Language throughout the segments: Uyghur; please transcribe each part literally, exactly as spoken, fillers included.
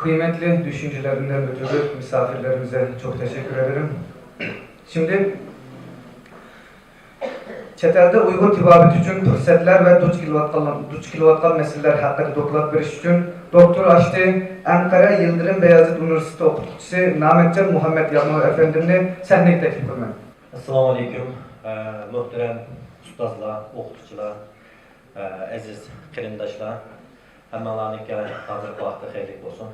Kıymetli düşüncelerinden ötürü misafirlerimize çok teşekkür ederim. Şimdi çetelde Uygur tibaret için fırsatlar ve duç kelivatkan, duç kelivatkan meseleler hakkında doklad beriş için doktor Aşti Ankara Yıldırım Beyazıt Üniversitesi okutuvchisi Nametcan Muhammed Yagmur efendimni sahnege teklif qilaman. Assalomu alaykum, muhtaram ustozlar, o'qituvchilar, aziz qarindoshlar, hammalariniki hozirgi vaqtda xayrli bo'lsin.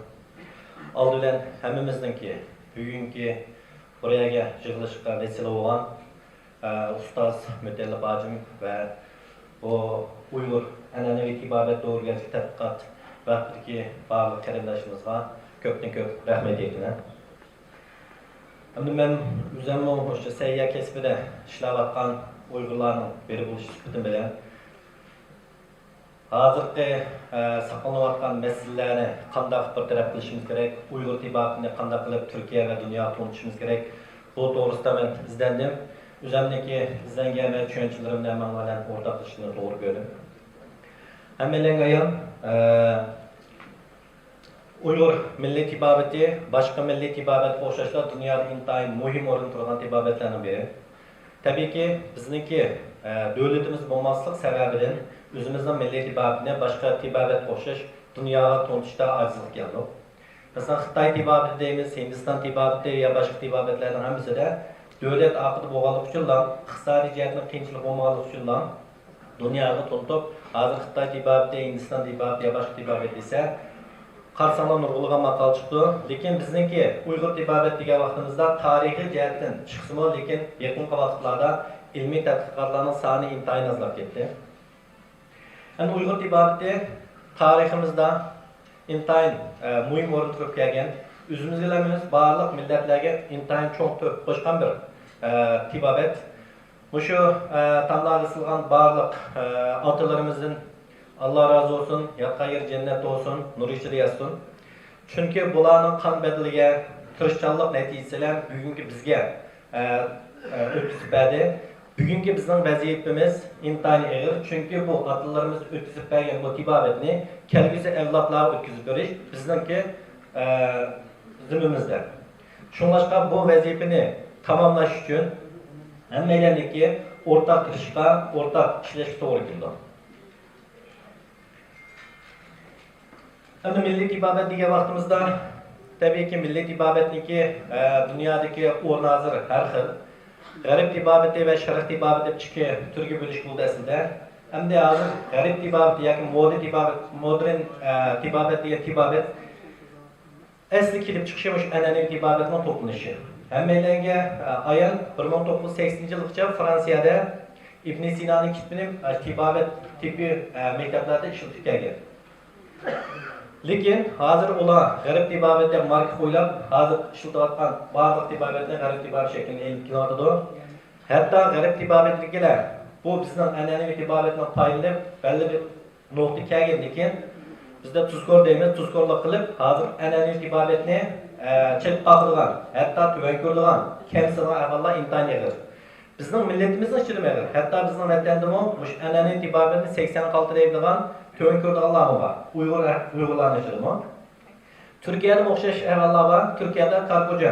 Oldi bilan hammamizninki bugungi bu yerga yig'ilishga vasila bo'lgan ustoz Mutallib hojim va bu Uyg'ur an'anaviy tiborat to'g'risidagi tadqiqot vaqtidagi barliq qarindoshlarimizga ko'pdan ko'p rahmat aytaman. Endi men o'zimmi o'sha sayya kasbida ishlayotgan Uyg'urlarning biri bo'lish sifatim bilan hozirgi saqlanayotgan masalalarni qandoq bir taraf qilishimiz kerak, Uyg'ur tiboratini qandoq qilib Turkiya va dunyoga tanitishimiz kerak, bu to'g'risida men izlandim. O'zimniki izlangan va tushunchalarimni hamma bilan o'rtoqlashishni to'g'ri ko'rdim. Hammalarga ayon, uyg'ur milliy tibobati boshqa milliy tibobatga o'xshashla dunyoda intayin muhim o'rin turgan tibobatlarning biri. Tabiiyki, bizningki davlatimiz bo'lmaslik sababidan o'zimizning milliy tibobatni boshqa tibobatga o'xshash dunyoga tanitishda ojizlik keldi. Masalan, Xitoy tibobati deymiz, Hindiston tibobati yo boshqa tibobatlarning hammasida davlat orqada bo'lganligi uchunla, iqtisodiy jihatdan qiyinchilik bo'lmaganligi uchunla dunyoga tanitib, hozir Xitoy tibobati, Hindiston tibobati yo boshqa tibobat desa, qarasangiz nurg'unlagan maqol chiqdi. Lekin bizningki Uyg'ur tibobat degan vaqtimizda tarixiy jihatdan chiqsimi, lekin yaqinqi vaqtlarda ilmiy tadqiqotlarning soni intayin ozlab ketdi. Endi Uyg'ur tibobati tariximizda intayin muhim o'rin turib kelgan, o'zimizga emas, barliq millatlarga intayin cho'ng to'p qo'shgan bir tibobat. Mushu tamlarga yozilgan barliq otalarimizdan Alloh rozi bo'lsin, yotgan yeri jannat bo'lsin, nur ichida yotsin. Chunki bularning qon badiliga, tirishchanlik natijasi bilan bugungi bizga o'tkazib berdi. Bugungi bizning vazifamiz intayin og'ir, chunki bu otalarimiz o'tkazib bergan bu tibobatni kelgusi avlodlarga o'tkazib berish bizningki zimmamizda. Shunglashqa bu vazifani tamomlash uchun hammalarniki o'rtaq tirishishga, o'rtaq ishlashga to'g'ri keldi. Endi milliy tibobat degan vaqtimizda, tabiiyki, milliy tibobatniki dunyodagi o'rni hozir har xil. G'arb tibobati va sharq tibobati deb ikki turga bo'lish bo'ldi aslida. Endi hozir g'arb tibobati yoki moda tibobat, modern tibobat degan tibobat asli kelib chiqishi mush an'anaviy tibobatning to'planishi. Hammalarga ayon, bir ming to'qqiz yuz saksoninchi yilgacha Fransiyada Ibn Sinoni kitobini tibobat tibbiy maktablarda ishlatib kelgan. Lekin hozir ular g'arb tibobati deb marka qo'yilib, hozir ishlatayotgan barliq tibobatni g'arb tibobat shaklini e'lon qilyotidi. Hatto g'arb tibobatligilar bu bizning an'anaviy tibobatdan foydalanib, belli bir nuqta kelgandan keyin bizda tuzkor deymiz, tuzkorlik qilib, hozir an'anaviy tibobatni chetga qoqadigan, hatto tuvan ko'radigan, kamsitadigan ahvollar intayin og'ir. Bizning millatimizning ichida og'ir. Hatto bizning vatandami mush an'anaviy tibobatni seksen qalti deydigan, tuvan ko'radiganlarmi bor? Uyg'ur, Uyg'urlarning ichidami? Turkiyada o'xshash ahvollar bor. Turkiyada karko'ja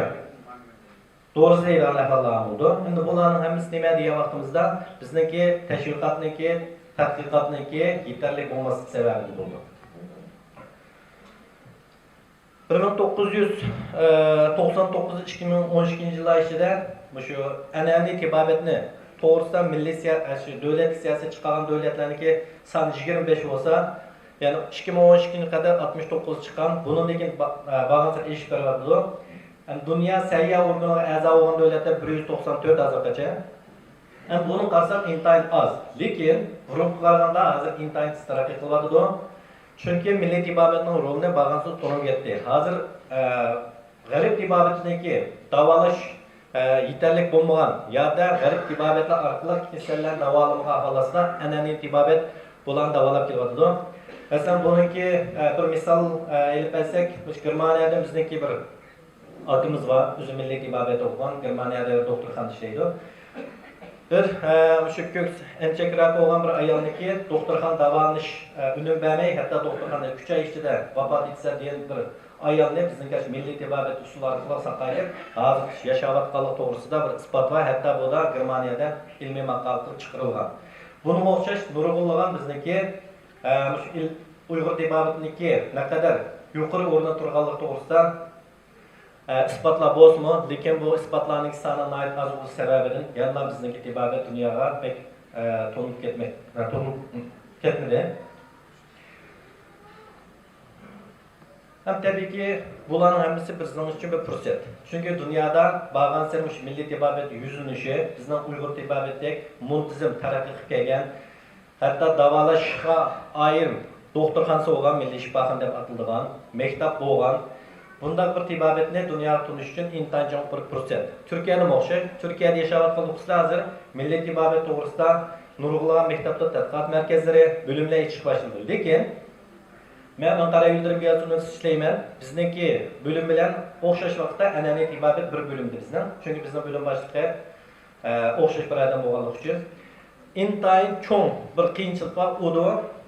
to'g'risi deydigan ahvollar bo'ldi. Endi bularning hammasi nima degan vaqtimizda bizningki tashviqotniki, tadqiqotniki yetarli bo'lmasligi sababli bo'ldi. Bir ming to'qqiz yuz to'qson to'qqiz, ikki ming o'n ikkinchi yillar ichida shu an'anaviy tibobatni to'g'risida milliy siya-, shu davlat siyosati chiqargan davlatlarniki soni yigirma besh bo'lsa, ya'ni ikki ming o'n ikkinchi qadar oltmish to'qqiz chiqqan. Bundan keyin ba-, bargan sari eshib boryotidi. Dunyo sayya organiga a'zo bo'lgan davlatlar bir yuz to'qson to'rt hozirgacha. Endi buni qarasak intayin oz. Lekin burunga qaraganda hozir intayin tez taraqqiy qilyotidi. Chunki milliy tibobatning rolini bargansiz to'lib ketdi. Hozir g'arib tibobatiniki davolash yetarli bo'lmagan yoda g'arib tibobatlar orqali kasallarni davolamag'a holatda an'anaviy tibobat bularni davolab kelyotidi. Masalan, buniki bir misol ilib bersak, Germaniyada bizniki bir akamiz bor, o'zi milliy tibobat o'qigan, Germaniyada doktorxonada ishlaydi. Bir shu ko'ks emchakroq bo'lgan bir ayolniki doktorxona davolanish unum bermay, hatto doktorxonada uch oy ichida vafot etsa degan bir ئايالنى بىزنىڭ كەش مىللىي تېبابەت ئۇسۇلى ئارقىلىق ساقايتىپ، ھازىر ياشاۋاتقانلىق توغرىسىدا بىر ئىسپات بار. ھەتتا بۇ دا گېرمانىيەدە ئىلمىي ماقالە قىلىپ چىقىرىلغان. بۇنىڭغا ئوخشاش نۇرغۇنلىغان بىزنىڭكى، ئە، مۇشۇ ئىل-، ئۇيغۇر تېبابىتىنىڭكى نەقەدەر يۇقىرى ئورۇندا تۇرغانلىقى توغرىسىدا، ئە، ئىسپاتلار بولسىمۇ، لېكىن بۇ ئىسپاتلارنىڭ سانى ناھايىتى ئاز بولۇش سەۋەبىدىن يەنىلا بىزنىڭكى تېبابەت دۇنياغا بەك، ئە، تونۇلۇپ كەتمەك، ئە، تونۇلۇپ كەتمىدى. ھەم تەبىئىيكى، بۇلارنىڭ ھەممىسى بىزنىڭ ئۈچۈن بىر پۇرسەت. چۈنكى دۇنيادا بارغانسېرى مۇشۇ مىللىي تېبابەت يۈزلىنىشى، بىزنىڭ ئۇيغۇر تېبابىتىدەك مۇنتىزىم تەرەققىي قىلىپ كەلگەن، ھەتتا داۋالاشقا ئايرىم دوختۇرخانىسى بولغان، مىللىي شىپاخانا دەپ ئاتىلىدىغان مەكتەپ بولغان، بۇنداق بىر تېبابەتنى دۇنياغا تونۇش ئۈچۈن ئىنتايىن چوڭ بىر پۇرسەت. تۈركىيەدىمۇ ئوخشاش. تۈركىيەدە ياشاۋاتقان ئوقۇغۇچىلار ھازىر مىللىي تېبابەت توغرىسىدا نۇرغۇنلىغان مەكتەپتە تەتقىقات مەركەزلىرى، بۆلۈملەر ئېچىشقا باشلىدى. لېكىن، مەن ئەنقەرە يىلدىرىم گىياس ئۇنىۋېرسىتېتىدا ئىشلەيمەن. بىزنىڭكى بۆلۈم بىلەن ئوخشاش ۋاقىتتا ئەنئەنىۋى تېبابەت بىر بۆلۈمدە بىزنىڭ. چۈنكى بىزنىڭ بۆلۈم باشلىقى، ئە، ئوخشاش بىر ئادەم بولغانلىقى ئۈچۈن. ئىنتايىن چوڭ بىر قىيىنچىلىق بار، ئۇ دا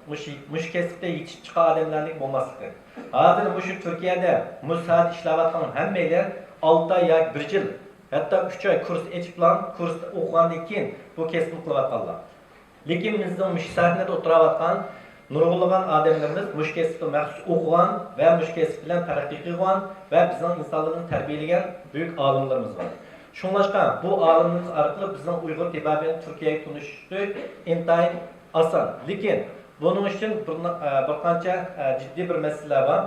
مۇشۇ، مۇشۇ كەسىپتە يېتىشىپ چىققان ئادەملەرنىڭ بولماسلىقى. ھازىر مۇشۇ تۈركىيەدە مۇشۇ ساھەدە ئىشلەۋاتقان ھەممەيلەن ئالتە ئاي ياكى بىر يىل، ھەتتا ئۈچ ئاي كۇرس ئېچىپلا، كۇرستا ئوقۇغاندىن كېيىن بۇ كەسىپنى قىلىۋاتقانلار. لېكىن بىزنىڭ مۇشۇ سەھنىدە ئولتۇراۋاتقان نۇرغۇنلىغان ئادەملىرىمىز مۇشۇ كەسىپتە مەخسۇس ئوقۇغان ۋە مۇشۇ كەسىپ بىلەن تەرەققىي قىلغان ۋە بىزنىڭ ئىنسانلىرىمىزنى تەربىيەلىگەن بۈيۈك ئالىملىرىمىز بار. شۇڭلاشقا بۇ ئالىملىرىمىز ئارقىلىق بىزنىڭ ئۇيغۇر تېبابىتىنى تۈركىيەگە تونۇشتۇرۇش ئىنتايىن ئاسان. لېكىن بۇنىڭ ئۈچۈن بىر، بىر قانچە جىددىي بىر مەسىلىلەر بار.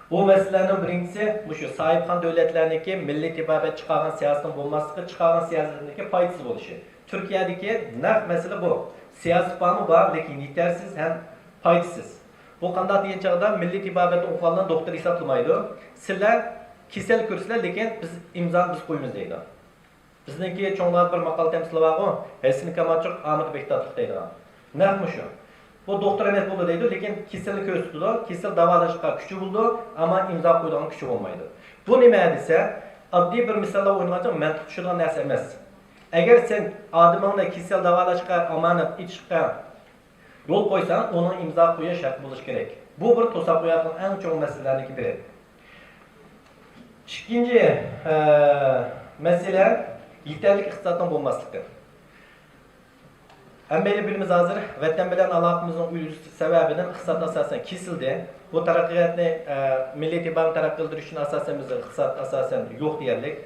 بۇ مەسىلىلەرنىڭ بىرىنچىسى مۇشۇ ساھىبخان دۆلەتلەرنىڭكى مىللىي تېبابەت چىقارغان سىياسىتىنىڭ بولماسلىقى، چىقارغان سىياسىتىنىڭكى پايدىسىز بولۇشى. تۈركىيەدىكى نەق مەسىلە بۇ. سىياسىي پامۇ بار، لېكىن يېتەرسىز ھەم پايدىسىز. بۇ قانداق دېگەن چاغدا مىللىي تېبابەتنى ئوقۇغانلارنى دوختۇر ھېسابلىمايدۇ. سىلەر كېسەل كۆرسىلەر، لېكىن بىز ئىمزانى بىز قويىمىز دەيدۇ. بىزنىڭكى چوڭلاردا بىر ماقال تەمسىلى بارغۇ، ھەسىن كامالچۇق، ئامىدى بەك تاتلىق دەيدىغان. نەق مۇشۇ. بۇ دوختۇر ئەمەس بولىدۇ دەيدۇ، لېكىن كېسەلنى كۆرسىتىدۇ، كېسەل داۋالاشقا كۈچى بولىدۇ، ئەمما ئىمزا قويىدىغان كۈچى بولمايدۇ. بۇ نېمە دېسە، ئاددىي بىر مىساللار ئوينىغانچە مەنتىق چۈشىدىغان نەرسە ئەمەس. ئەگەر سەن ئادىمىڭنى كېسەل داۋالاشقا ئامانەت ئېتىشقا يول قويساڭ، ئۇنىڭ ئىمزا قويۇش ھەققى بولۇشى كېرەك. بۇ بىر توساپ قويۇۋاتقان ئەڭ چوڭ مەسىلىلەرنىڭكى بىرى. ئىككىنچى، ئە، مەسىلە يېتەرلىك ئىقتىسادنىڭ بولماسلىقى. ھەممەيلەن بىلىمىز ھازىر، ۋەتەن بىلەن ئالاقىمىزنىڭ ئۈزۈلۈشى سەۋەبىدىن ئىقتىساد ئاساسەن كېسىلدى. بۇ تەرەققىياتنى، ئە، مىللىي تېبابەتنى تەرەققىي قىلدۇرۇش ئۈچۈن ئاساسەن بىزدە ئىقتىساد ئاساسەن يوق دېيەرلىك.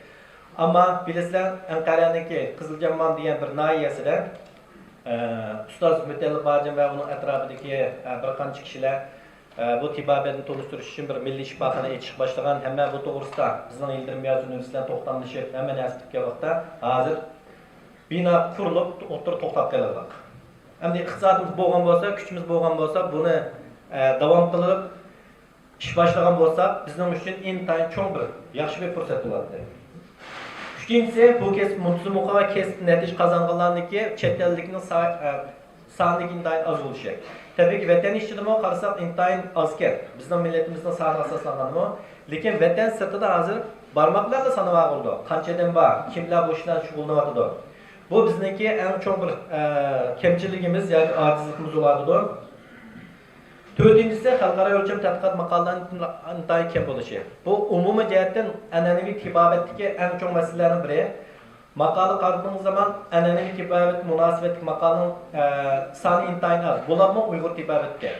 ئەمما بىلىسىلەر، ئەنقەرەنىڭكى قىزىلجاممان دېگەن بىر ناھىيەسىدە، ئە، ئۇستاز مۇتەللىپ ھاجىم ۋە ئۇنىڭ ئەتراپىدىكى، ئە، بىر قانچە كىشىلەر، ئە، بۇ تېبابەتنى تونۇشتۇرۇش ئۈچۈن بىر مىللىي شىپاخانا ئېچىشقا باشلىغان. ھەممە بۇ توغرىسىدا بىزنىڭ يىلدىرىم بىياز ئۇنىۋېرسىتېتى بىلەن توختاملىشىپ، ھەممە نەرسە پۈتكەن ۋاقىتتا، ھازىر بىنا قۇرۇلۇپ، ئوتتۇرا توختاپ قېلىۋاتىدۇ. ئەمدى ئىقتىسادىمىز بولغان بولسا، كۈچىمىز بولغان بولسا، بۇنى، ئە، داۋام قىلىپ، ئىش باشلىغان بولساق، بىزنىڭ ئۈچۈن ئىنتايىن چوڭ بىر ياخشى بىر پۇرسەت بولاتتى. ئۈچىنچىسى، بۇ كەسىپ مۇنتىزىم ئوقۇغان ۋە كەسىپتە نەتىجە قازانغانلارنىڭكى چەت ئەللىكنىڭ سا-، ئە، سانىدىكى ئىنتايىن ئاز بولۇشى. تەبىئىيكى، ۋەتەن ئىچىدىمۇ قارىساق، ئىنتايىن ئازكەن. بىزنىڭ مىللىتىمىزنىڭ سانىغا ئاساسلانغاندىمۇ. لېكىن ۋەتەن سىرتىدا ھازىر بارماق بىلەنلا سانىۋالغىلى بولىدۇ. قانچە ئادەم بار، كىملەر بۇ ئىش بىلەن شۇغۇللىنىۋاتىدۇ. بۇ بىزنىڭكى ئەڭ چوڭ بىر، ئە، كەمچىلىكىمىز ياكى ئاجىزلىقىمىز بولۇۋاتىدۇ. تۆتىنچىسى، خەلقئارا ئۆلچەم تەتقىقات ماقالىلەرنىڭ ئىنتايىن كەم بولۇشى. بۇ ئومۇمىي جەھەتتىن ئەنئەنىۋى تېبابەتتىكى ئەڭ چوڭ مەسىلىلەرنىڭ بىرى. ماقالە قارىدىغان زامان ئەنئەنىۋى تېبابەتكە مۇناسىۋەتلىك ماقالىنىڭ، ئە، سانى ئىنتايىن ئاز. بولۇپمۇ ئۇيغۇر تېبابەتكە.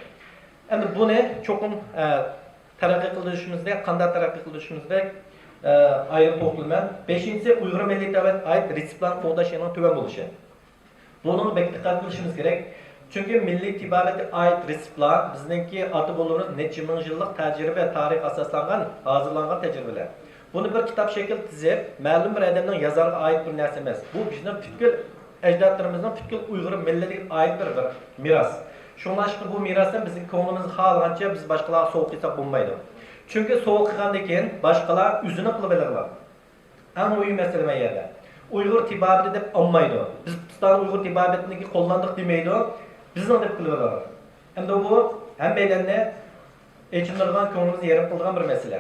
ئەمدى بۇنى چوقۇم، ئە، تەرەققىي قىلدۇرۇشىمىزدا، قانداق تەرەققىي قىلدۇرۇشىمىزدا، ئە، ئايرىم توختىلىمەن. بەشىنچىسى، ئۇيغۇر مىللىي تەبىئەت ئائىت رېتسېپلارنى قوغداش ئېڭىنىڭ تۆۋەن بولۇشى. بۇنىڭغا بەك دىققەت قىلىشىمىز كېرەك. چۈنكى مىللىي تېبابەتكە ئائىت رېتسېپلار بىزنىڭكى ئاتا-بوۋىلىرىمىز نەچچە مىڭ يىللىق تەجرىبە، تارىخقا ئاساسلانغان، ھازىرلانغان تەجرىبىلەر. بۇنى بىر كىتاب شەكلىدە تىزىپ، مەلۇم بىر ئادەمنىڭ يازارغا ئائىت بىر نەرسە ئەمەس. بۇ بىزنىڭ پۈتكۈل ئەجدادلىرىمىزنىڭ، پۈتكۈل ئۇيغۇر مىللىتىگە ئائىت بىر، بىر مىراس. شۇڭلاشقا بۇ مىراسنى بىزنىڭ كۆڭلىمىزگە خالىغانچە بىز باشقىلارغا سوۋغا قىلساق بولمايدۇ. چۈنكى سوۋغا قىلغاندىن كېيىن باشقىلار ئۆزىنىڭ قىلىۋېلىدۇ. ئەڭ مۇھىم مەسىلە مەن يەردە. ئۇيغۇر تېبابىتى دەپ ئالمايدۇ. بىز پىستانى ئۇيغۇر تېبابىتىنىڭكى قوللاندۇق دېمەيدۇ. بىزنىڭ دەپ قىلىۋالىدۇ. ئەمدى بۇ ھەممەيلەننى ئېچىندۇرىدىغان، كۆڭلىمىزنى يېرىم قىلىدىغان بىر مەسىلە.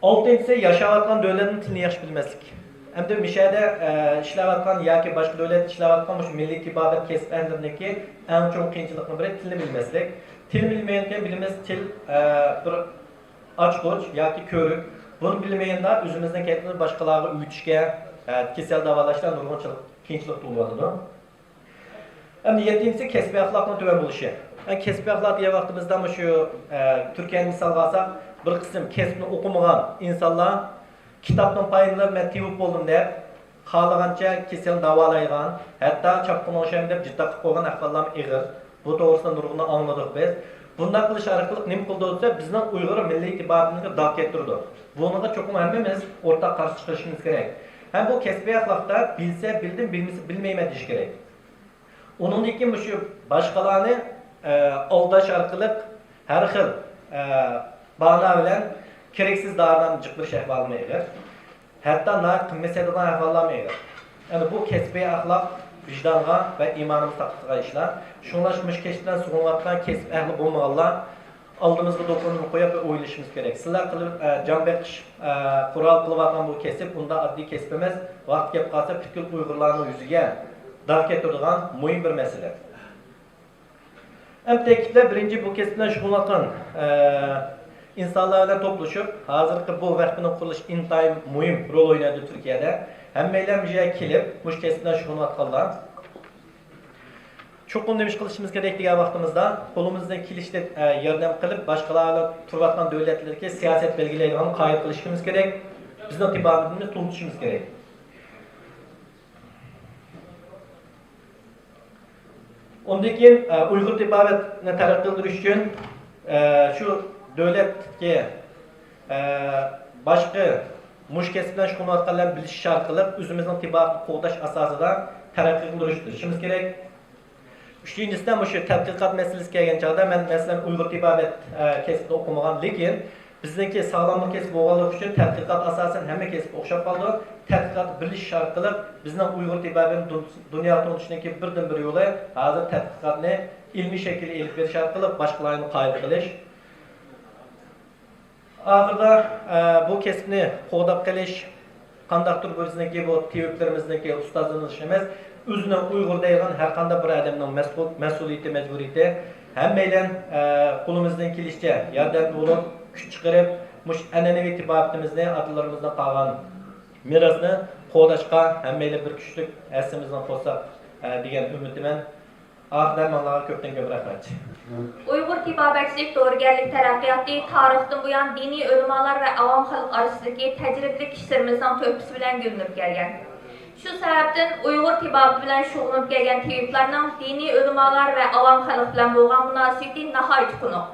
ئالتىنچىسى، ياشاۋاتقان دۆلەتنىڭ تىلىنى ياخشى بىلمەسلىك. ئەمدى مۇشۇ يەردە، ئە، ئىشلەۋاتقان ياكى باشقا دۆلەتتە ئىشلەۋاتقان مۇشۇ مىللىي تېبابەت كەسىپ ئەھلىلىرىنىڭكى ئەڭ چوڭ قىيىنچىلىقنىڭ بىرى تىلنى بىلمەسلىك. تىلنى بىلمەيدىكەن، بىلىمىز، تىل، ئە، بىر ئاچقۇچ ياكى كۆۋرۈك. بۇنى بىلمىگەندە ئۆزىمىزنىڭ كەيپىنى باشقىلارغا ئۆگىتىشكە، ئە، كېسەل داۋالاشتا نۇرغۇن چىل-، قىيىنچىلىق تۇغۇلۇۋاتىدۇ. ئەمدى يەتتىنچىسى كەسپىي ئەخلاقنىڭ تۆۋەن بولۇشى. يەنى كەسپىي ئەخلاق دېگەن ۋاقتىمىزدا مۇشۇ، ئە، تۈركىيەنى مىسالغا ئالساق، بىر قىسىم كەسىپنى ئوقۇمىغان ئىنسانلار كىتابتىن پايدىلىنىپ مەن تېۋىپ بولدۇم دەپ، خالىغانچە كېسەلنى داۋالايدىغان، ھەتتا چاپقۇنغا ئوخشايمەن دەپ جىتتە قىلىپ قويغان ئەھۋاللارمۇ ئېغىر. بۇ توغرىسىدا نۇرغۇنىنى ئاڭلىدۇق بىز. بۇنداق قىلىش ئارقىلىق نېمە قىلىدۇ دېسە، بىزنىڭ ئۇيغۇر مىللىي تېبابىتىمىزگە داغ كەلتۈرىدۇ. بۇنىڭغا چوقۇم ھەممىمىز ئورتاق قارشى چىقىشىمىز كېرەك. ھەم بۇ كەسپىي ئەخلاقتا بىلسە بىلدىم، بىلمىسە بىلمەيمەن دېيىش كېرەك. ئۇنىڭدىن كېيىن مۇشۇ باشقىلارنى، ئە، ئالداش ئارقىلىق ھەر خىل، ئە، باھانە بىلەن كېرەكسىز دارىلارنى جىق بېرىش ئەھۋالىمۇ ئېغىر. ھەتتا ناھايىتى قىممەت سېتىدىغان ئەھۋاللارمۇ ئېغىر. يەنى بۇ كەسپىي ئەخلاق ۋىجدانغا ۋە ئىمانىمىز تاقىتىدىغان ئىشلار. شۇڭلاشقا مۇشۇ كەسىپ بىلەن شۇغۇللىنىۋاتقان كەسىپ ئەھلى بولمىغانلار ئالدىمىزغا دوكىنىنى قويۇپ بىر ئويلىشىمىز كېرەك. سىلەر قىلىپ، ئە، جان بېقىش، ئە، قورال قىلىۋاتقان بۇ كەسىپ ئۇنداق ئاددىي كەسىپ ئەمەس. ۋاقتى كەپ قالسا پۈتكۈل ئۇيغۇرلارنىڭ يۈزىگە داغ كەلتۈرىدىغان مۇھىم بىر مەسىلە. ئەمدى تەكىتلەپ، بىرىنچى، بۇ كەسىپ بىلەن شۇغۇللانغان، ئە، ئىنسانلار بىلەن توپلىشىپ، ھازىرقى بۇ ۋەقپىنىڭ قۇرۇلۇشى ئىنتايىن مۇھىم رول ئوينايدۇ تۈركىيەدە. ھەممەيلەن مۇشۇ يەرگە كېلىپ، مۇشۇ كەسىپ بىلەن شۇغۇللىنىۋاتقانلار. چوقۇم نېمە ئىش قىلىشىمىز كېرەك دېگەن ۋاقتىمىزدا، قولىمىزدىن كېلىشىچە، ئە، ياردەم قىلىپ، باشقىلار تۇرۇۋاتقان دۆلەتلەردىكى سىياسەت بەلگىلەيدىغان قائىدە قىلىشىمىز كېرەك. بىزنىڭ تېبابىتىمىزنى تونۇتۇشىمىز كېرەك. ئۇندىن كېيىن، ئە، ئۇيغۇر تېبابەتنى تەرەققىي قىلدۇرۇش ئۈچۈن، ئە، شۇ دۆلەتتىكى، ئە، باشقا مۇشۇ كەسىپ بىلەن شۇغۇللىنىۋاتقانلار بىلەن بىلىشىش ئارقىلىق ئۆزىمىزنىڭ تېبابىتىنى قوغداش ئاساسىدا تەرەققىي قىلدۇرۇشقا تىرىشىشىمىز كېرەك. ئۈچىنچىسىدە، مۇشۇ تەتقىقات مەسىلىسى كەلگەن چاغدا، مەن، مەسىلەن، ئۇيغۇر تېبابەت، ئە، كەسپىدە ئوقۇمىغان، لېكىن بىزنىڭكى ساغلاملىق كەسپى بولغانلىقى ئۈچۈن تەتقىقات ئاساسەن ھەممە كەسىپ ئوخشاپ قالىدۇ. تەتقىقات بىلىش ئارقىلىق بىزنىڭ ئۇيغۇر تېبابىتىنى دۇن-، دۇنياغا تونۇتۇشنىڭكى بىردىنبىر يولى ھازىر تەتقىقاتنى ئىلمىي شەكىلدە ئېلىپ بېرىش ئارقىلىق باشقىلارنى قايىل قىلىش. ئاخىرىدا، ئە، بۇ كەسىپنى قوغداپ قېلىش، قانداقتۇر بۇ بىزنىڭكى بۇ تېۋىپلىرىمىزنىڭكى ئۇستازلىرىنىڭ ئىشى ئەمەس، ئۆزىنىڭ ئۇيغۇر دەيدىغان ھەر قانداق بىر ئادەمنىڭ مەسئۇل-، مەسئۇلىيىتى، مەجبۇرىيىتى. ھەممەيلەن، ئە، قولىمىزدىن كېلىشىچە ياردەمدە بولۇپ، كۈچ چىقىرىپ، مۇشۇ ئەنئەنىۋى تېبابىتىمىزنى، ئاتىلىرىمىزدىن قالغان مىراسنى قوغداشقا ھەممەيلەن بىر كۈچلۈك ھەسسىمىزنى قوشساق، ئە، دېگەن ئۈمىدتىمەن. ئاخىرىدا ھەممىڭلارغا كۆپتىن كۆپ رەھمەت. ئۇيغۇر تېبابەتچىلىك دورىگەرلىك تەرەققىياتى تارىختىن بۇيان دىنىي ئۆلىمالار ۋە ئاۋام خەلق ئارىسىدىكى تەجرىبىلىك كىشىلىرىمىزنىڭ تۆھپىسى بىلەن گۈللىنىپ كەلگەن. شۇ سەۋەبتىن ئۇيغۇر تېبابىتى بىلەن شۇغۇللىنىپ كەلگەن تېۋىپلارنىڭ دىنىي ئۆلىمالار ۋە ئاۋام خەلق بىلەن بولغان مۇناسىۋىتى ناھايىتى قونۇق.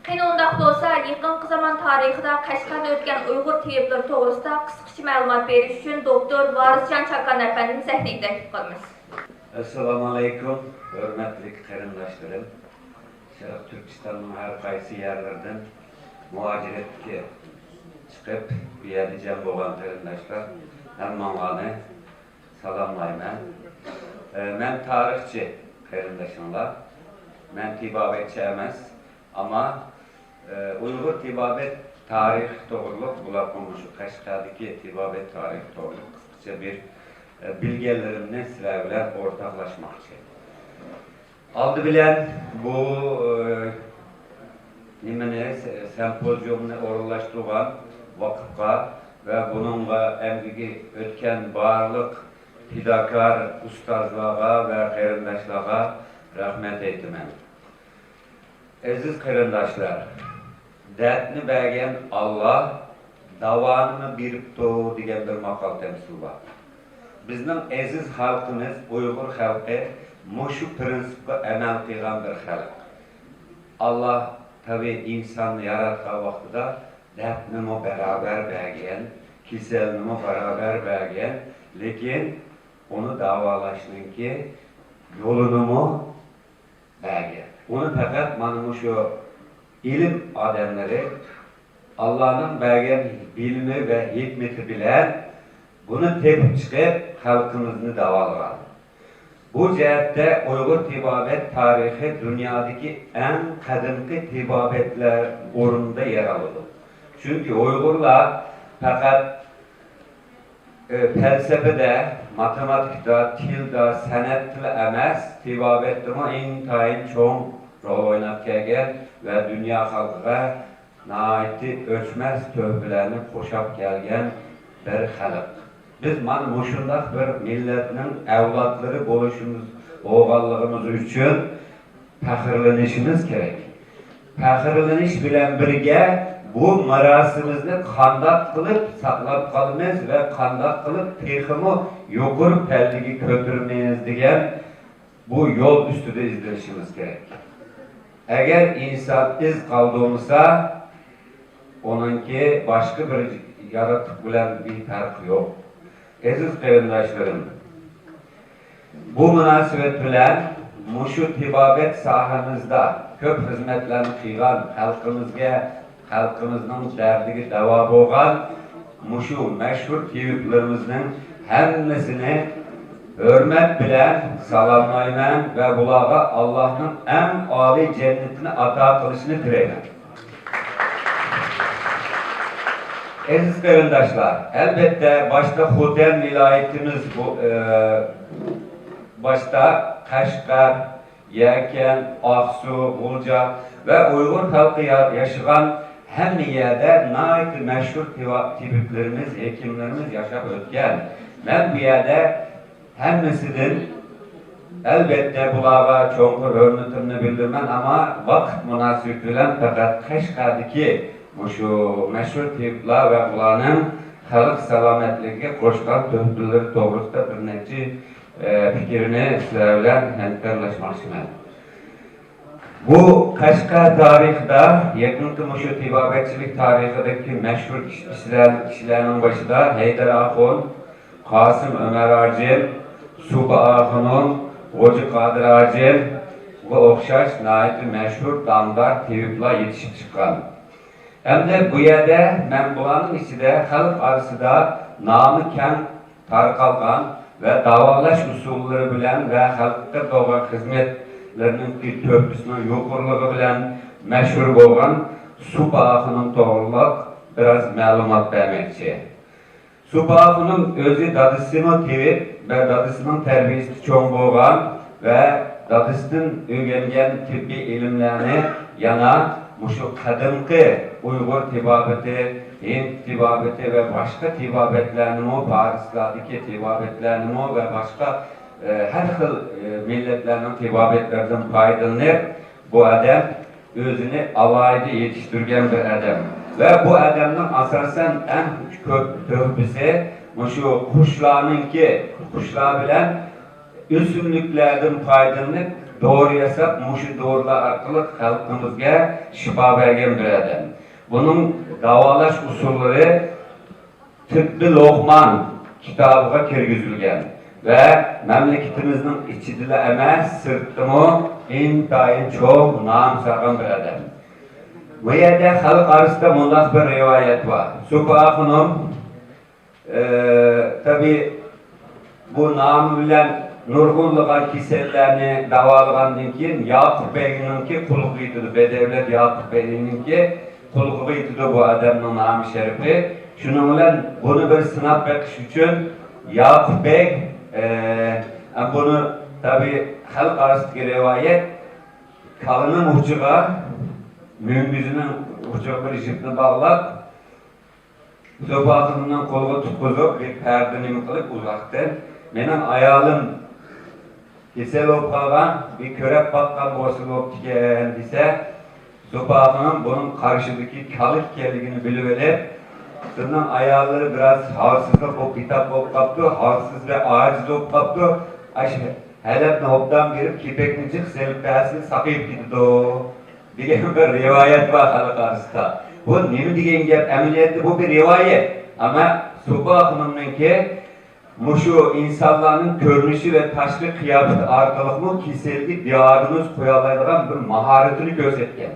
قېنى ئۇنداق بولسا، يېقىنقى زامان تارىخىدا قەشقەردە ئۆتكەن ئۇيغۇر تېۋىپلىرى توغرىسىدا قىسقىچە مەلۇمات بېرىش ئۈچۈن دوكتور ۋارىسجان چاكان ئەپەندىنى سەھنىگە تەكلىپ قىلىمىز. ئەسسالامۇئەلەيكۇم، ھۆرمەتلىك قېرىنداشلىرىم! شەرقىي تۈركىستاننىڭ ھەر قايسى يەرلىرىدىن مۇھاجىرەتكە چىقىپ، بۇ يەردە جەم بولغان قېرىنداشلار، ھەممىڭلارنى سالاملايمەن. ئە، مەن تارىخچى قېرىندىشىڭلار. مەن تېبابەتچى ئەمەس، ئەمما، ئە، ئۇيغۇر تېبابەت تارىخى توغرۇلۇق، بولۇپمۇ مۇشۇ قەشقەردىكى تېبابەت تارىخى توغرۇلۇق قىسقىچە بىر، ئە، بىلگەنلىرىمنى سىلەر بىلەن ئورتاقلاشماقچى. ئالدى بىلەن بۇ، ئە، نېمىنى، سە-، سىمپوزىيۇمنى ئورۇنلاشتۇرغان ۋاقىپقا ۋە بۇنىڭغا ئەمگىكى ئۆتكەن بارلىق پىداكار ئۇستازلارغا ۋە قېرىنداشلارغا رەھمەت ئېيتىمەن. ئەزىز قېرىنداشلار، دەردنى بەرگەن ئاللا، داۋانىمۇ بېرىپتۇ دېگەن بىر ماقال تەمسىل بار. بىزنىڭ ئەزىز خەلقىمىز، ئۇيغۇر خەلقى مۇشۇ پىرىنسىپقا ئەمەل قىلغان بىر خەلق. ئاللا تەبىئىي ئىنساننى ياراتقان ۋاقتىدا دەردنىمۇ بارابەر بەرگەن، كېسەلنىمۇ بارابەر بەرگەن، لېكىن ئۇنى داۋالاشنىڭكى يولىنىمۇ بەرگەن. ئۇنى پەقەت مانا مۇشۇ ئىلىم ئادەملىرى ئاللانىڭ بەرگەن بىلىمى ۋە ھېكمىتى بىلەن بۇنى تېپىپ چىقىپ، خەلقىمىزنى داۋالىغان. بۇ جەھەتتە ئۇيغۇر تېبابەت تارىخى دۇنيادىكى ئەڭ قەدىمكى تېبابەتلەر ئورنىدا يەر ئالىدۇ. چۈنكى ئۇيغۇرلار پەقەت پەلسەپىدە، ماتېماتىكىدا، تىلدا، سەنئەتتىلا ئەمەس، تېبابەتتىمۇ ئىنتايىن چوڭ رول ئويناپ كەلگەن ۋە دۇنيا خەلقىگە ناھايىتى ئۆچمەس تۆھپىلەرنى قوشاپ كەلگەن بىر خەلق. بىز مانا مۇشۇنداق بىر مىللەتنىڭ ئەۋلادلىرى بولۇشىمىز، بولغانلىقىمىز ئۈچۈن پەخىرلىنىشىمىز كېرەك. پەخىرلىنىش بىلەن بىرگە، بۇ مىراسىمىزنى قانداق قىلىپ ساقلاپ قالىمىز ۋە قانداق قىلىپ تېخىمۇ يۇقىرى پەللىگە كۆتۈرىمىز دېگەن بۇ يول ئۈستىدە ئىزدىنىشىمىز كېرەك. ئەگەر ئىنسان ئىز قالدۇرمىسا، ئۇنىڭكى باشقا بىر ياراتقۇ بىلەن بىر پەرقى يوق. ئەزىز قېرىنداشلىرىم، بۇ مۇناسىۋەت بىلەن مۇشۇ تېبابەت ساھەمىزدە كۆپ خىزمەتلەرنى قىلغان، خەلقىمىزگە، خەلقىمىزنىڭ دەردىگە داۋا بولغان مۇشۇ مەشھۇر تېۋىپلىرىمىزنىڭ ھەممىسىنى ھۆرمەت بىلەن سالاملايمەن ۋە بۇلارغا ئاللاھنىڭ ئەڭ ئالىي جەننىتىنى ئاتا قىلىشىنى تىلەيمەن. ئەزىز قېرىنداشلار، ئەلۋەتتە، باشتا خوتەن ۋىلايىتىمىز بۇ، ئە، باشتا قەشقەر، يەكەن، ئاقسۇ، غۇلجا ۋە ئۇيغۇر خەلقى يا-، ياشىغان ھەممە يەردە ناھايىتى مەشھۇر تېۋا-، تېبىپلىرىمىز، ھېكىملىرىمىز ياشاپ ئۆتكەن. مەن بۇ يەردە ھەممىسىدىن، ئەلۋەتتە، بۇلارغا چوڭقۇر ھۆرمىتىمنى بىلدۈرىمەن، ئەمما ۋاقىت مۇناسىۋىتى بىلەن پەقەت قەشقەردىكى مۇشۇ مەشھۇر تېبىپلار ۋە ئۇلارنىڭ خەلق سالامەتلىكىگە قوشقان تۆھپىلىرى توغرىسىدا بىر نەچچە، ئە، پىكىرنى سىلەر بىلەن ھەمكارلاشماقچىمەن. بۇ قەشقەر تارىخىدا، يېقىنقى مۇشۇ تېبابەتچىلىك تارىخىدىكى مەشھۇر كىشىلەر، كىشىلەرنىڭ بېشىدا ھەيدەر ئاخۇن، قاسىم ئۆمەر ھاجىم، سۇپا ئاخۇنۇم، غوجا قادىر ھاجىمغا ئوخشاش ناھايىتى مەشھۇر دامدار تېۋىپلار يېتىشىپ چىققان. ئەمدى بۇ يەردە مەن بۇلارنىڭ ئىچىدە خەلق ئارىسىدا نامى كەڭ تارقالغان ۋە داۋالاش ئۇسۇللىرى بىلەن ۋە خەلققە بولغان خىزمەتلىرىنىڭكى تۆھپىسىنىڭ يۇقىرىلىقى بىلەن مەشھۇر بولغان سۇپا ئاخۇنۇم توغرىلىق بىراز مەلۇمات بەرمەكچى. سۇپا ئاخۇنۇم ئۆزى دادىسىمۇ تېۋىپ ۋە دادىسىنىڭ تەربىيىسىدە چوڭ بولغان ۋە دادىسىدىن ئۆگەنگەن تېببىي ئىلىملەرنى يەنە مۇشۇ قەدىمكى ئۇيغۇر تېبابىتى، ھىند تېبابىتى ۋە باشقا تېبابەتلەرنىمۇ، پارسلاردىكى تېبابەتلەرنىمۇ ۋە باشقا، ئە، ھەر خىل، ئە، مىللەتلەرنىڭ تېبابەتلىرىدىن پايدىلىنىپ، بۇ ئادەم ئۆزىنى ئالاھىدە يېتىشتۈرگەن بىر ئادەم. ۋە بۇ ئادەمنىڭ ئاساسەن ئەڭ كۆپ تۆھپىسى مۇشۇ قۇشلارنىڭكى، قۇشلار بىلەن ئۆسۈملۈكلەردىن پايدىلىنىپ، دورا ياساپ، مۇشۇ دورىلار ئارقىلىق خەلقىمىزگە شىپا بەرگەن بىر ئادەم. بۇنىڭ داۋالاش ئۇسۇللىرى تىببى لوقمان كىتابىغا كىرگۈزۈلگەن ۋە مەملىكىتىمىزنىڭ ئىچىدىلا ئەمەس، سىرتتىمۇ ئىنتايىن چوڭ نام سالغان بىر ئادەم. بۇ يەردە خەلق ئارىسىدا مۇنداق بىر رىۋايەت بار. سۇپا ئاخۇنۇم، ئە، تەبىئىي، بۇ نامى بىلەن نۇرغۇنلىغان كېسەللەرنى داۋالىغاندىن كېيىن، ياقۇپ بەگنىڭكى قۇلىقىغا يېتىدۇ. بەدەۋلەت ياقۇپ بەگنىڭكى قۇلىقىغا يېتىدۇ بۇ ئادەمنىڭ نامى شەرىپى. شۇنىڭ بىلەن بۇنى بىر سىناپ بېقىش ئۈچۈن ياقۇپ بەگ، ئە، بۇنى، تەبىئىي، خەلق ئارىسىدىكى رىۋايەت، كالىنىڭ ئۇچىغا، مۈڭگۈزىنىڭ ئۇچىغا بىر يىپنى باغلاپ، سۇپا ئاخۇنۇمنىڭ قولىغا تۇتقۇزۇپ، بىر پەردە نېمە قىلىپ ئۇزاقتىن، مېنىڭ ئايالىم كېسەل بولۇپ قالغان، بىر كۆرۈپ باققان بولسا بوپتىكەن دېسە، سۇپا ئاخۇنۇم بۇنىڭ قارشىدىكى كالا ئىكەنلىكىنى بىلىۋېلىپ، سىزنىڭ ئاياللىرى بىراز ھالسىزلىق بولۇپ، بىتاپ بولۇپ قاپتۇ، ھالسىز ۋە ئاجىز بولۇپ قاپتۇ، ئاشۇ ھەلەپنى ئوبدان بېرىپ، كېپەكنى جىق سېلىپ بەرسىلا ساقىيىپ كېتىدۇ. دېگەن بىر رىۋايەت بار خەلق ئارىسىدا. بۇ نېمە دېگەن گەپ؟ ئەمەلىيەتتە بۇ بىر رىۋايەت. ئەمما سۇپا ئاخۇنۇمنىڭكى مۇشۇ ئىنسانلارنىڭ كۆرۈنۈشى ۋە تاشقى قىياپىتى ئارقىلىقمۇ كېسەلگە دىئاگنوز قويالايدىغان بىر ماھارىتىنى كۆرسەتكەن.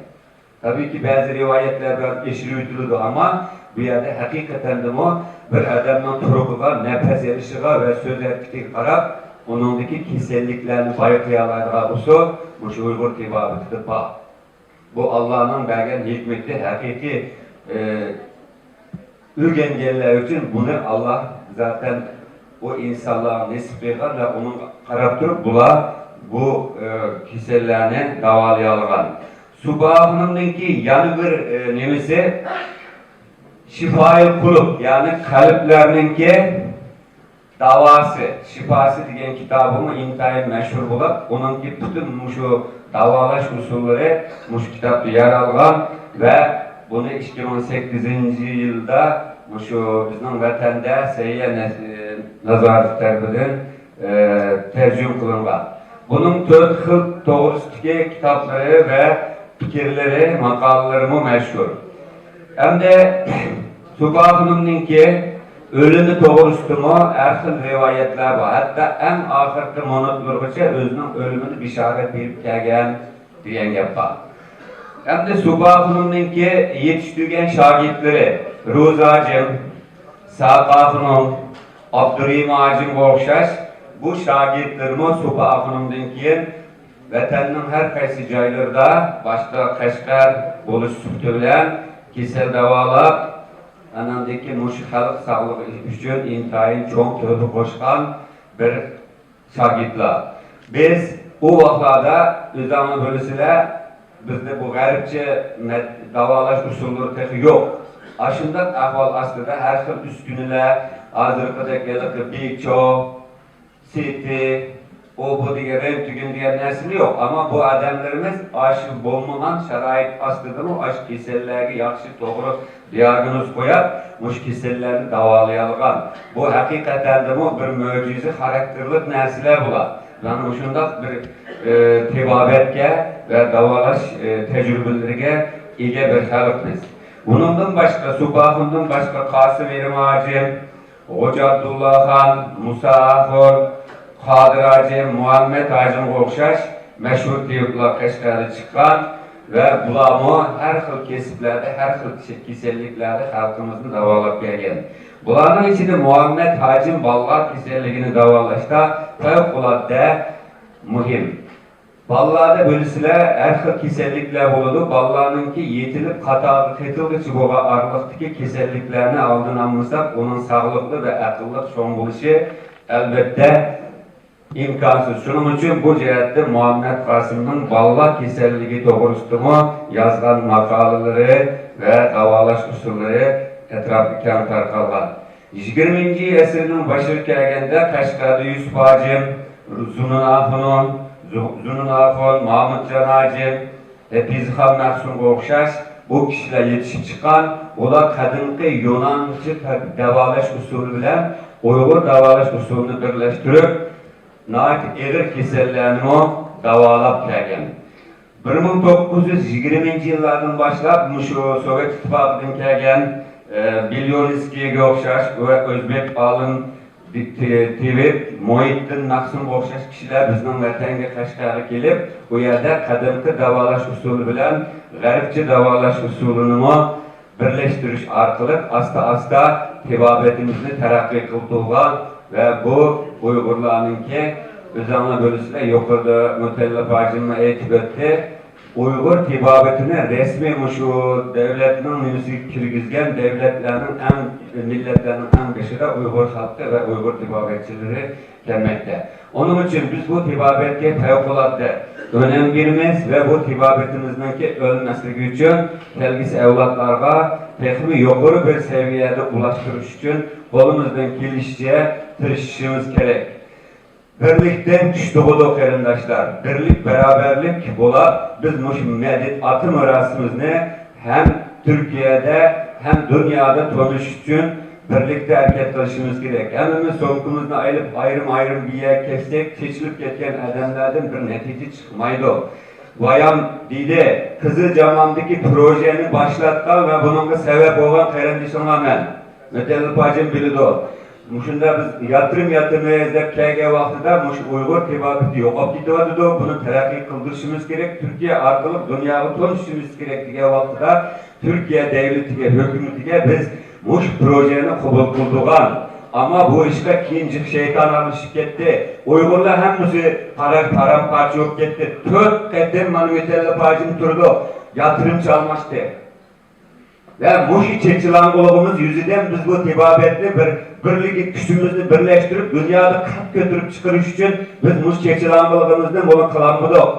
تەبىئىيكى، بەزى رىۋايەتلەر بىراز ئېشىرىۋېتىلىدۇ، ئەمما بۇ يەردە ھەقىقەتەندىمۇ بىر ئادەمنىڭ تۇرقىغا، نەپەس ئېلىشىغا ۋە سۆز ھەرىكىتىگە قاراپ، ئۇنىڭدىكى كېسەللىكلەرنى بايقىيالايدىغان ئۇسۇل مۇشۇ ئۇيغۇر تېبابىتىدە بار. بۇ ئاللانىڭ بەرگەن ھېكمىتى، ھەقىقىي، ئى، ئۆگەنگەنلەر ئۈچۈن بۇنى ئاللا زاتەن ئۇ ئىنسانلارغا نېسىپ قىلغان ۋە ئۇنىڭغا قاراپ تۇرۇپ بۇلار بۇ، ئە، كېسەللەرنى داۋالىيالىغان. سۇپا خانىمنىڭكى يەنە بىر، ئە، نېمىسى، شىفائىل قۇلۇب، يەنى قەلبلەرنىڭكى داۋاسى، شىپاسى دېگەن كىتابىمۇ ئىنتايىن مەشھۇر بولۇپ، ئۇنىڭكى پۈتۈن مۇشۇ داۋالاش ئۇسۇللىرى مۇشۇ كىتابتا يەر ئالغان ۋە بۇنى ئىككى مىڭ سەككىزىنچى يىلدا مۇشۇ بىزنىڭ ۋەتەندە سەھىيە نەس-، نازارىتى تەرىپىدىن، ئە، تەرجىمە قىلىنغان. بۇنىڭ تۆت خىل توغرىسىدىكى كىتابلىرى ۋە پىكىرلىرى، ماقالىلىرىمۇ مەشھۇر. ئەمدى سۇپا خانىمنىڭكى ئۆلۈمى توغرىسىدىمۇ ھەر خىل رىۋايەتلەر بار. ھەتتا ئەڭ ئاخىرقى مىنۇتلىرىغىچە ئۆزىنىڭ ئۆلۈمىنى بېشارەت بېرىپ كەلگەن دېگەن گەپ بار. ئەمدى سۇپا خانىمنىڭكى يېتىشتۈرگەن شاگىرتلىرى روزا ھاجىم، ساقا خانىم، ئابدۇرېھىم ھاجىمغا ئوخشاش بۇ شاگىرتلىرىمۇ سۇپا خانىمدىن كېيىن ۋەتەننىڭ ھەر قايسى جايلىرىدا، باشتا قەشقەر بولۇش سۈپىتى بىلەن كېسەل داۋالاپ، ئاناندىن كېيىن مۇشۇ خەلق ساغلىقى ئۈچۈن ئىنتايىن چوڭ تۆھپە قوشقان بىر شاگىرتلار. بىز ئۇ ۋاقىتلاردا، ئۆزۈڭلار بىلىسىلەر، بىزدە بۇ غەربچە مەد-، داۋالاش ئۇسۇللىرى تېخى يوق. ئاشۇنداق ئەھۋال ئاستىدا ھەر خىل ئۈسكۈنىلەر، ھازىرقىدەك ھېلىقى بىچو، سىتى، ئۇ بۇ دېگەن رېنتگېن دېگەن نەرسىمۇ يوق. ئەمما بۇ ئادەملىرىمىز ئاشۇ بولمىغان شارائىت ئاستىدىمۇ ئاشۇ كېسەللەرگە ياخشى، توغرا دىياگنوز قويۇپ، مۇشۇ كېسەللەرنى داۋالىيالىغان. بۇ ھەقىقەتەندىمۇ بىر مۆجىزە خاراكتېرلىق نەرسىلەر بۇلار. مانا مۇشۇنداق بىر، ئى، تېبابەتكە ۋە داۋالاش، ئى، تەجرىبىلىرىگە ئىگە بىر خەلق بىز. بۇنىڭدىن باشقا، سۇپا خانىمدىن باشقا قاسىم ئېرىم ھاجىم، غوجا ئابدۇللاخان، مۇسا ئاخۇن، قادىر ھاجىم، مۇھەممەت ھاجىمغا ئوخشاش مەشھۇر تېۋىپلار قەشقەردە چىققان ۋە بۇلارمۇ ھەر خىل كەسىپلەردە، ھەر خىل كېسەللىكلەردە خەلقىمىزنى داۋالاپ كەلگەن. بۇلارنىڭ ئىچىدە مۇھەممەت ھاجىم بالىلار كېسەللىكىنى داۋالاشتا پەۋقۇلئاددە مۇھىم. بالىلاردا بىلىسىلەر، ھەر خىل كېسەللىكلەر بولىدۇ. بالىلارنىڭكى يېتىلىپ قاتارغا قېتىلغۇچە بولغان ئارىلىقتىكى كېسەللىكلەرنى ئالدىنى ئالمىساق، ئۇنىڭ ساغلىقلىق ۋە ئەقىللىق چوڭ بولۇشى، ئەلۋەتتە، ئىمكانسىز. شۇنىڭ ئۈچۈن بۇ جەھەتتە مۇھەممەت قاسىمنىڭ بالىلار كېسەللىكى توغرىسىدىمۇ يازغان ماقالىلىرى ۋە داۋالاش ئۇسۇللىرى ئەتراپقا كەڭ تارقالغان. يىگىرمىنچى ئەسىرنىڭ باشىغا كەلگەندە، قەشقەردە يۈسۈپ ھاجىم، زۇنۇن ئاخۇنۇم، زۇ-، زۇنۇن ئاخۇن، مامۇتجان ھاجىم، ھېپىزخان مەخسۇمغا ئوخشاش بۇ كىشىلەر يېتىشىپ چىققان. ئۇلار قەدىمكى يۇنانچە تەب-، داۋالاش ئۇسۇلى بىلەن ئۇيغۇر داۋالاش ئۇسۇلىنى بىرلەشتۈرۈپ، ناھايىتى ئېغىر كېسەللەرنىمۇ داۋالاپ كەلگەن. بىر مىڭ توققۇز يۈز يىگىرمىنچى يىللاردىن باشلاپ مۇشۇ سوۋېت ئىتتىپاقىدىن كەلگەن، ئە، بېليونسكىيگە ئوخشاش ۋە ئۆزبېك ئالىم، دى-، تى-، تېۋىپ، مۇھىتدىن مەخسۇمغا ئوخشاش كىشىلەر بىزنىڭ ۋەتەنگە، قەشقەرگە كېلىپ، ئۇ يەردە قەدىمكى داۋالاش ئۇسۇلى بىلەن غەربچە داۋالاش ئۇسۇلىنىمۇ بىرلەشتۈرۈش ئارقىلىق ئاستا-ئاستا تېبابىتىمىزنى تەرەققىي قىلدۇرغان ۋە بۇ ئۇيغۇرلارنىڭكى، ئۆزۈڭلار بىلىسىلەر، يۇقىرىدا مۇتەللىپ ھاجىممۇ ئېيتىپ ئۆتتى، ئۇيغۇر تېبابىتىنى رەسمىي مۇشۇ دۆلەتنىڭ نېمىسىگە كىرگۈزگەن دۆلەتلەرنىڭ ئەڭ، مىللەتلەرنىڭ ئەڭ بېشىدا ئۇيغۇر خەلقى ۋە ئۇيغۇر تېبابەتچىلىرى كەلمەكتە. ئۇنىڭ ئۈچۈن بىز بۇ تېبابەتكە پەۋقۇلئاددە ئۈنەم بېرىمىز ۋە بۇ تېبابىتىمىزنىڭكى ئۆلمەسلىكى ئۈچۈن كەلگۈسى ئەۋلادلارغا تېخىمۇ يۇقىرى بىر سەۋىيەدە ئۇلاشتۇرۇش ئۈچۈن قولىمىزدىن كېلىشىچە تىرىشىشىمىز كېرەك. بىرلىكتىن كۈچ تۇغىدۇ، قېرىنداشلار. بىرلىك، باراۋەرلىك بولاپ، بىز مۇشۇ مەدەنىيەت ئاتا مىراسىمىزنى ھەم تۈركىيەدە، ھەم دۇنيادا تونۇش ئۈچۈن بىرلىكتە ھەرىكەت قىلىشىمىز كېرەك. ھەممىمىز سومكىمىزنى ئېلىپ، ئايرىم-ئايرىم بىر يەرگە كەتسەك، چېچىلىپ كەتكەن ئادەملەردىن بىر نەتىجە چىقمايدۇ. بايام دېدى، قىزىل جامامدىكى پروژېنى باشلاتقان ۋە بۇنىڭغا سەۋەب بولغان قېرىندىشىڭلار مەن. مۇتەللىپ ھاجىم بىلىدۇ. مۇشۇنداق بىز ياتىرىم ياتىمىز دەپ كەلگەن ۋاقتىدا مۇشۇ ئۇيغۇر تېبابىتى يوقاپ كېتىۋاتىدۇ. بۇنى تەرەققىي قىلدۇرۇشىمىز كېرەك، تۈركىيە ئارقىلىق دۇنياغا تونۇشۇشىمىز كېرەك دېگەن ۋاقتىدا تۈركىيە دەۋلىتىگە، ھۆكۈمىتىگە بىز مۇشۇ پروژېنى قوبۇل قىلدۇرغان. ئەمما بۇ ئىشقا كېيىن جىق شەيتان ئارىلىشىپ كەتتى. ئۇيغۇرلار ھەممىسى پارا-، پارام-پارچە بولۇپ كەتتى. تۆت قېتىم مانا مۇتەللىپ ھاجىم تۇرىدۇ، ياتىرىم چالماشتى. ۋە مۇشۇ چېچىلاڭغۇلۇقىمىز يۈزىدىن بىز بۇ تېبابەتنى بىر، بىرلىككە كۈچىمىزنى بىرلەشتۈرۈپ، دۇنيادا قەد كۆتۈرۈپ چىقىرىش ئۈچۈن بىز مۇشۇ چېچىلاڭغۇلۇقىمىزنى بۇنى قىلالمىدۇق.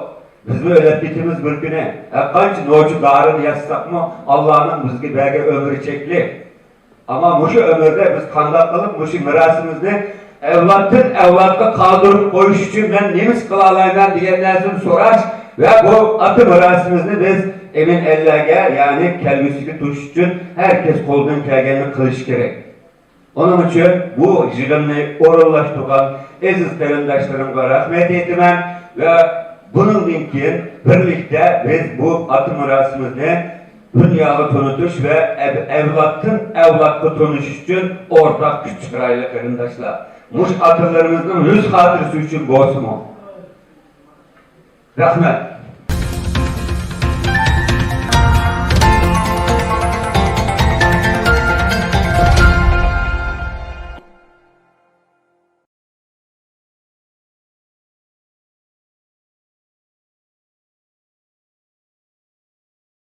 بىزمۇ ئۆلۈپ كېتىمىز بىر كۈنى. ھەر قانچە نوچى دارىنى ياسىساقمۇ، ئاللانىڭ بىزگە بەرگەن ئۆمرى چەكلىك. ئەمما مۇشۇ ئۆمۈردە بىز قانداق قىلىپ مۇشۇ مىراسىمىزنى ئەۋلادتىن ئەۋلادقا قالدۇرۇپ قويۇش ئۈچۈن مەن نېمە ئىش قىلالايمەن دېگەن نەرسىنى سوراش ۋە بۇ ئاتا مىراسىمىزنى بىز ئەمىن ئەللەرگە، يەنى كەلگۈسىگە توشۇش ئۈچۈن ھەر كەس قولىدىن كەلگەننى قىلىشى كېرەك. ئۇنىڭ ئۈچۈن بۇ يىغىننى ئورۇنلاشتۇرغان ئەزىز قېرىنداشلىرىمغا رەھمەت ئېيتىمەن ۋە بۇنىڭدىن كېيىن بىرلىكتە بىز بۇ ئاتا مىراسىمىزنى دۇنياغا تونۇتۇش ۋە ئەب-، ئەۋلادتىن ئەۋلادقا تونۇش ئۈچۈن ئورتاق كۈچ چىقىرايلى، قېرىنداشلار. مۇشۇ ئاتىلىرىمىزنىڭ يۈز خاتىرىسى ئۈچۈن بولسىمۇ. رەھمەت.